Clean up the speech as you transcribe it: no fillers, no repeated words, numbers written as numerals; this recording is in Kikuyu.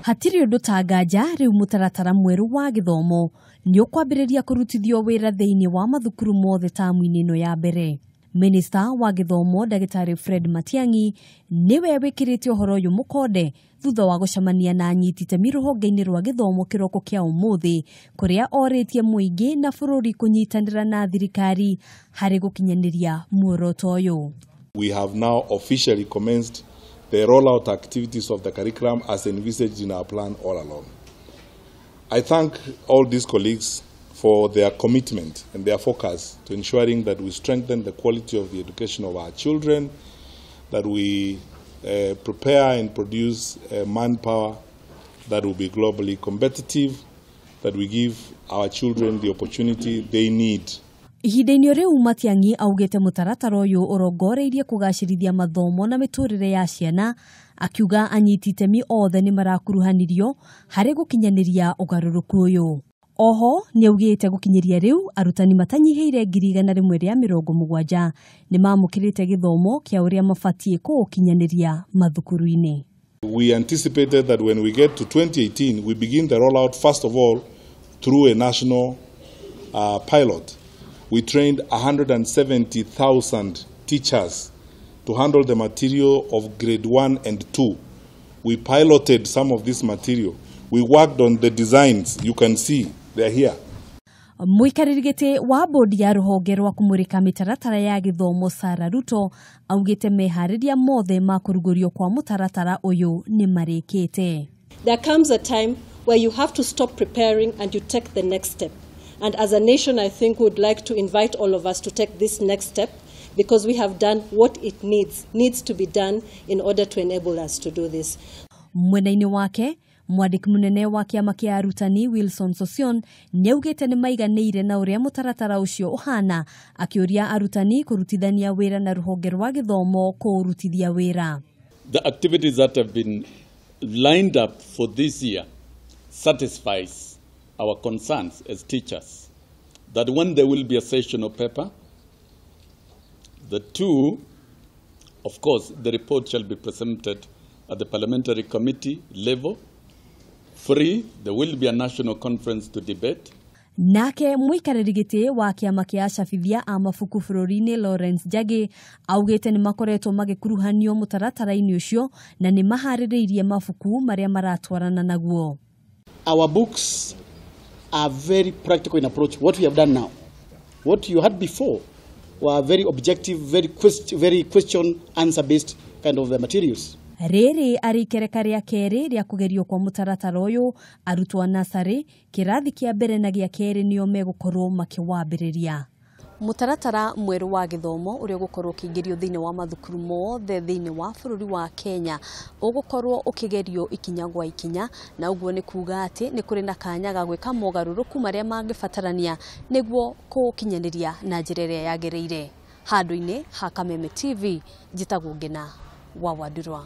Hatirĩ ũndũ ta nganja rĩu mũtaratara mwerũ wa gĩthomo nĩ ũkwambĩrĩria kũrutithio wĩra thĩinĩ wa mathukuru mothe tamu-inĩ ĩno ya mbere. Minista wa gĩthomo Ndagĩtarĩ Fred Matiang'i nĩwe wĩkĩrĩte ũhoro ũyũ mũkonde thutha wa gũcemania na anyiti itemi rũhonge-inĩ rwa gĩthomo kĩroko kĩa ũmũthĩ, kũrĩa orĩtie mũingĩ na bũrũri kũnyitanĩra na thirikari harĩ gũkinyanĩria muoroto ũyũ. We have now officially commenced the rollout activities of the curriculum as envisaged in our plan all along. I thank all these colleagues for their commitment and their focus to ensuring that we strengthen the quality of the education of our children, that we prepare and produce manpower that will be globally competitive, that we give our children the opportunity they need. Ihinda-inĩ rĩu Matiang'i augĩte mũtaratara ũyũ ũrongoreirie kũgacĩrithia mathomo na mĩtũrĩre ya ciana, akiuga anyiti itemi othe nĩ marakuruhanirio harĩ gũkinyanĩria ũgarũrũku ũyũ. Oho nĩaugĩte gũkinyĩria rĩu arutani matanyihĩire 170,000 nĩmamũkĩrĩte gĩthomo kĩa ũrĩa mabatiĩ kũũkinyanĩria mathukuru-inĩ. We anticipated that when we get to 2018, we begin the rollout first of all through a national pilot. We trained 170,000 teachers to handle the material of grade 1 and 2. We piloted some of this material. We worked on the designs. You can see they're here. Mũikarĩri gĩtĩ wa bodi ya rũhonge rwa kũmũrĩka mĩtaratara ya gĩthomo Sarah Ruto augĩte meharĩria mothe ma kũrugũrio kwa mũtaratara ũyũ nĩ marĩkĩte. There comes a time where you have to stop preparing and you take the next step. And as a nation, I think we would like to invite all of us to take this next step, because we have done what it needs to be done in order to enable us to do this. Mwena-inĩ wake, mwandĩki mũnene wa kĩama kĩa arutani Wilson Sossion nĩaugĩte nĩ maiganĩire na ũrĩa mũtaratara ũcio ũhana, akĩũria arutani kũrutithania wĩra na rũhonge rwa gĩthomo kũũrutithia wĩra. The activities that have been lined up for this year satisfies our concerns as teachers, that one, there will be a sessional paper. The two, of course, the report shall be presented at the parliamentary committee level. Three, there will be a national conference to debate. Nake mũikarĩri gĩtĩ wa kĩama kĩa acabithia a mabuku bũrũri-inĩ Lawrence Njagi augĩte nĩ makoretwo magĩkuruhanio mũtaratara-inĩ ũcio na nĩ maharĩrĩirie mabuku marĩa maratwarana naguo. Our books are very practical in approach. What we have done now, what you had before were very objective, very question answer based kind of materials. Rĩrĩ arĩ ikereka rĩa kerĩ rĩa kũgerio kwa mũtaratara ũyũ, arutwo a nasarĩ kĩrathi kĩa mbere na gĩa kerĩ nĩo megũkorwo makĩwambĩrĩria. Mũtaratara mwerũ wa gĩthomo ũrĩa ũgũkorwo ũkĩingĩrio thĩinĩ wa mathukuru mothe thĩinĩ wa bũrũri wa Kenya ũgũkorwo ũkĩgerio ikinya gwa ikinya, na ũguo nĩ kuga atĩ nĩ kũrĩ na kanya ga gwĩka mogarũrũku marĩa mangĩbatarania nĩguo kũũkinyanĩria na njĩra ĩrĩa yagĩrĩire. Handũ-inĩ ha Kameme TV, njĩtagwo Ngina wa Wandurwa.